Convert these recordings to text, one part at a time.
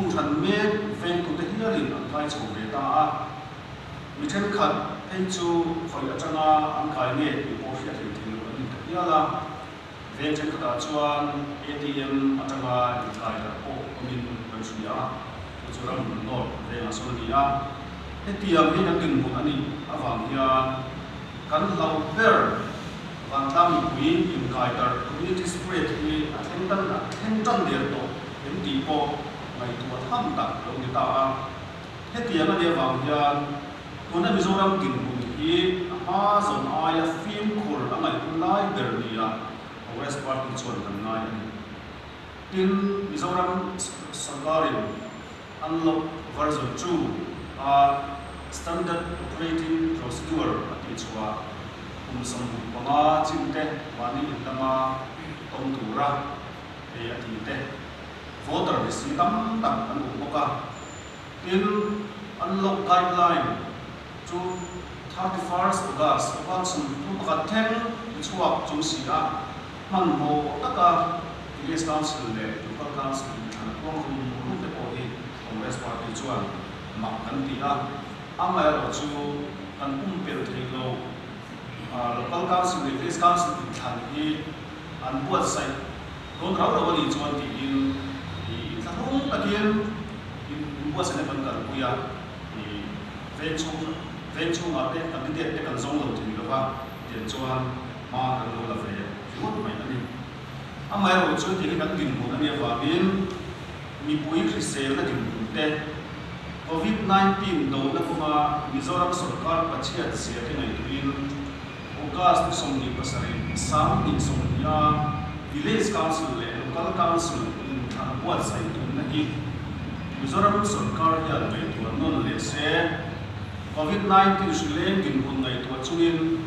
Khung hran mek vengtute hialin an kai chho ve ta a, mi thenkhat phei chu khawi atanga an kai nge tih pawh hriat hlei thei lo an ni ta hial a. Veng thenkhatah chuan ATM atanga inkai darh pawh awmin kan hria a, chu chu Ramhmun North vengah sawn a ni a. Hetiang hi kan dinhmun a nih avang hian kan hlauh ber vantlang mipui inkai darh, community spread, hi a thleng tan a thleng tan der tawh em tih pawh ngaihtuah tham tak lo ni ta a. Hetiang a nih avang hian tuna Mizoram dinhmun hi a hma zawng aia fimkhur a ngaih hun lai ber nia Congress Party chuan kan ngai a ni. Tin, Mizoram sorkarin Unlock version 2 a Standard Operating Procedure a tih chhuah kum 65 chin te mahni in lama awm tura ei a ti te voter ni si tam tak an awm bawk a. Tin, Unlock guideline chu 31st August, August 31 thleng ti chhuak chung si a, hmanhmawh taka Village Council leh Local Council inthlan a puang rum rum te pawh hi Congress Party chuan mak kan ti a, amaherawh chu kan pumpelh theih lo. Local Council leh Village Council inthlan hi an buatsaih dawn rau rau a nih chuan tiin inthlahrung takin inbuatsaihna kan kalpui a, veng chhung veng chhungah te candidate te kan zawng lo thei lo va, tiang chuan hma kan lo la ve ringawt mai a ni. Amaherawh chu tiang hi kan dinhmun a nih avangin mipui hriselna dinhmun te, Covid 19 dona kawnga Mizoram sawrkar pachhiat zia te ngaihtuahin August ni 27 2020 a Village Council leh Local Council inthlan buatsaih tumna hi Mizoram sawrkar hian ngaihtuah nawn leh se. Covid 19 hrileng dinhmun ngaihtuah chungin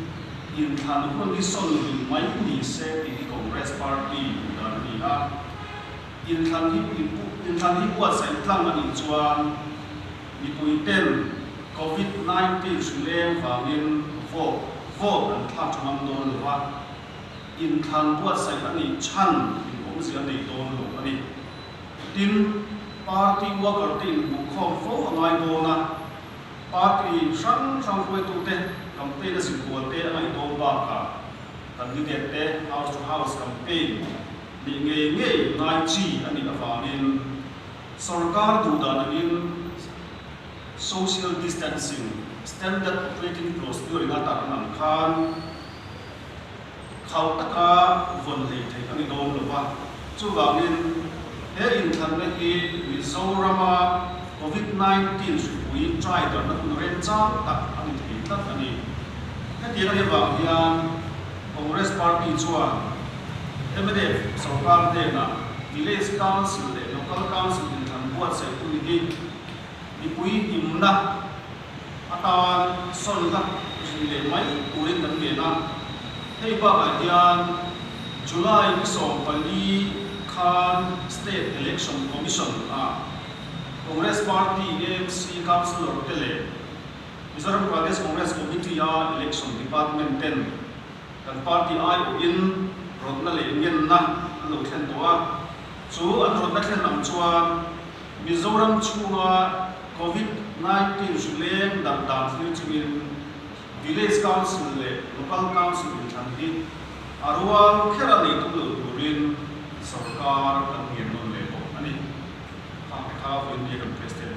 inthlan hun hi sawn rih mai ni se tih hi Congress Party duhdan a ni a. Inthlan hi inthlan hi buatsaih tlang a nih chuan mipui ten Covid 19 hrileng vangin vote vote an thlak tha ngam dawn lo va, inthlan buatsaih a nih chhan in awmzia a nei dawn lo a ni. Tin, party worker te inhmuhkhawm fo a ngai dawn a, party hrang hrang hruaitute campaign a zinkual te a ngaih dawn bakah candidate te house to house campaign nih ngei ngei ngai chi a nih avangin sorkar duhdan angin social distancing standard operating procedure in a tarlan ang khan khauh taka vawn hlei theih a ni dawn lo va. Chuvangin he inthlanna hi Mizorama Covid 19 hripui try darhna hun remchang tak a ni thei tlat a ni. Hetiang a nih avang hian Congress Party chuan mnf sorkar hnenah Village Council leh Local Council inthlan buatsaih hun hi mipui himna atan sawn la ri leh mai turin kan ngen a. Hei bakah hian July ni 14 khan State Election Commission ah Congress Party AMC Councillor te leh Mizoram Pradesh Congress Committee a Election Department ten kan party aiawhin rawtna leh ngenna an lo thlen tawh a. Chu an rawtna thlen ang chuan Mizoram chhunga Covid 19 hrileng darh dan thlir chungin Village Council leh Local Council inthlan hi a rual kher a nei tum lo turin sorkar kan ngen nawn leh bawk a ni. Khang te kha vawiin nia kan president.